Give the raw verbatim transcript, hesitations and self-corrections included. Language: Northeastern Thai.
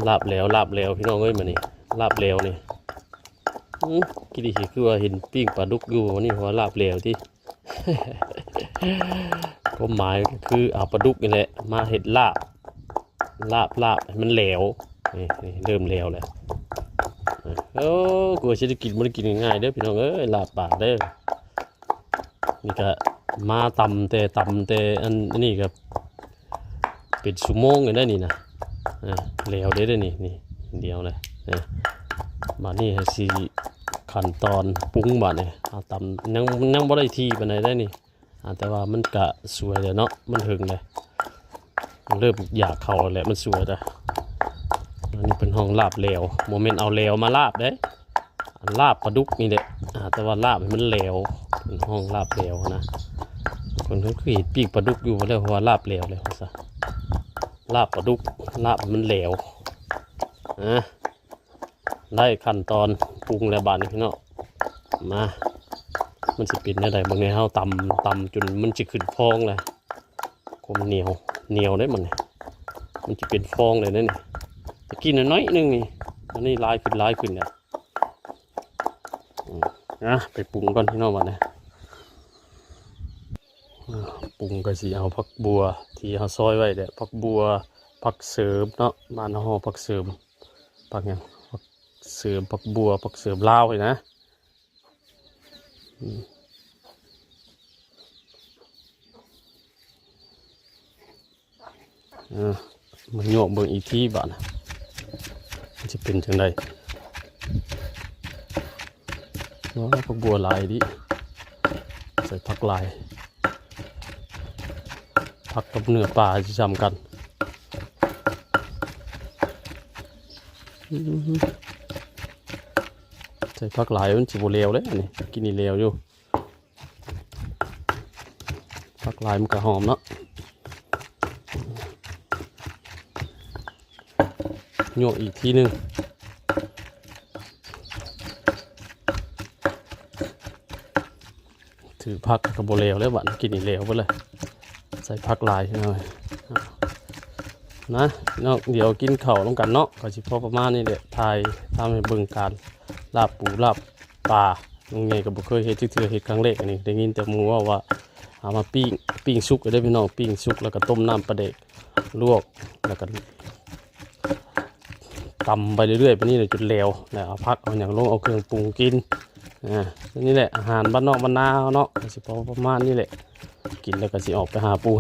ลาบแหลว ลาบแหลว พี่น้องเอ้ย มื้อนี้ ลาบแหลวนี่ อืม กินดีคือว่าเห็นปิ้งปลาดุกอยู่ นี่ว่าลาบแหลวติ ความหมายก็คือเอาปลาดุกนี่แหละ มาเฮ็ดลาบ ลาบ ลาบให้มันแหลว นี่ นี่ เริ่มแหลวแล้ว เอ้อ กลัวสิได้กิน บ่ได้กินง่ายๆเด้อพี่น้องเอ้ย ลาบปลาเด้อ นี่ก็มาตำแต่ ตำแต่อัน อันนี้ก็เป็นชั่วโมงเลยได้นี่นะ อ่า แหลวเด้อนี่ นี่ เดียวเลย อ่า บาดนี้ให้สิขั้นตอนปรุงบาดนี้ เอาตำ ยัง ยังบ่ได้ที่ปานใดได้นี่ อ่า แต่ว่ามันกะสวยเลยเนาะ มันเหิงเลย มันเริ่มอยากเข้าแล้วแหละ มันสวยแล้ว อันนี้เป็นห้องลาบแหลว บ่แม่นเอาแหลวมาลาบเด้ อันลาบปลาดุกนี่แหละ อ่า แต่ว่าลาบให้มันแหลว เป็นห้องลาบแหลวนะ คนเขาคือเห็นปิ้งปลาดุกอยู่แล้ว เพราะว่าลาบแหลวเลยว่าซะ ลาบปลาดุก ลาบให้มันแหลว อ่ะ ได้ขั้นตอนปรุงแล้วบาดนี้พี่น้อง มา มันสิเป็นแนวใด เบิ่งแหน่ เฮาตำ ตำจนมันสิขึ้นฟองเลย ความเหนียว เหนียวได้มันนี่ มันสิเป็นฟองเลยนะนี่ ตะกี้น้อยๆนึงนี่ อันนี้หลายขึ้น หลายขึ้นเนี่ย อืม นะ ไปปรุงก่อนพี่น้องบาดนี้ อ่า ปรุงก็สิเอาผักบัวที่เฮาซอยไว้แหละ ผักบัว ผักเสริมเนาะ บ้านเฮาผักเสริม ผักหยัง ผักเสริม ผักบัว ผักเสริมลาวนี่นะ อืม อ่า มาโยกเบิ่งอีกทีบาดนะ มันสิเป็นจั่งใด ว้า ผักบัวหลายดิ ใส่ผักหลาย ผักกับเนื้อปลาสิซ้ำกัน อืม ใส่ผักหลายมันสิบ่แหลวเลย อันนี้ กินนี่แหลวอยู่ ผักหลายมันก็หอมเนาะ โยกอีกทีหนึ่ง ถือผักก็บ่แหลวแล้วบาดนี้ กินนี่แหลวไปเลย ใส่ผักหลายหน่อย นะ เนาะ เดี๋ยวกินข้าวนำกันเนาะ ก็สิพอประมาณนี้แหละ ถ่ายทำให้เบิ่งการลาบปูลาบปลา ลุงใหญ่ก็บ่เคยเฮ็ดจักเทื่อ เฮ็ดครั้งแรก อันนี้ได้ยินแต่หมู่เว้าว่า เอามาปิ้ง ปิ้งสุกก็ได้พี่น้อง ปิ้งสุกแล้วก็ต้มน้ำปลาแดก ลวก แล้วก็ตำไปเรื่อยๆ ไปนี่เลยจนแหลว แล้วเอาผักเอาหยังลง เอาเครื่องปรุงกิน อ่า นี่แหละอาหารบ้านนอกบ้านนาเฮาเนาะ ก็สิพอประมาณนี้แหละ กินแล้วก็สิออกไปหาปู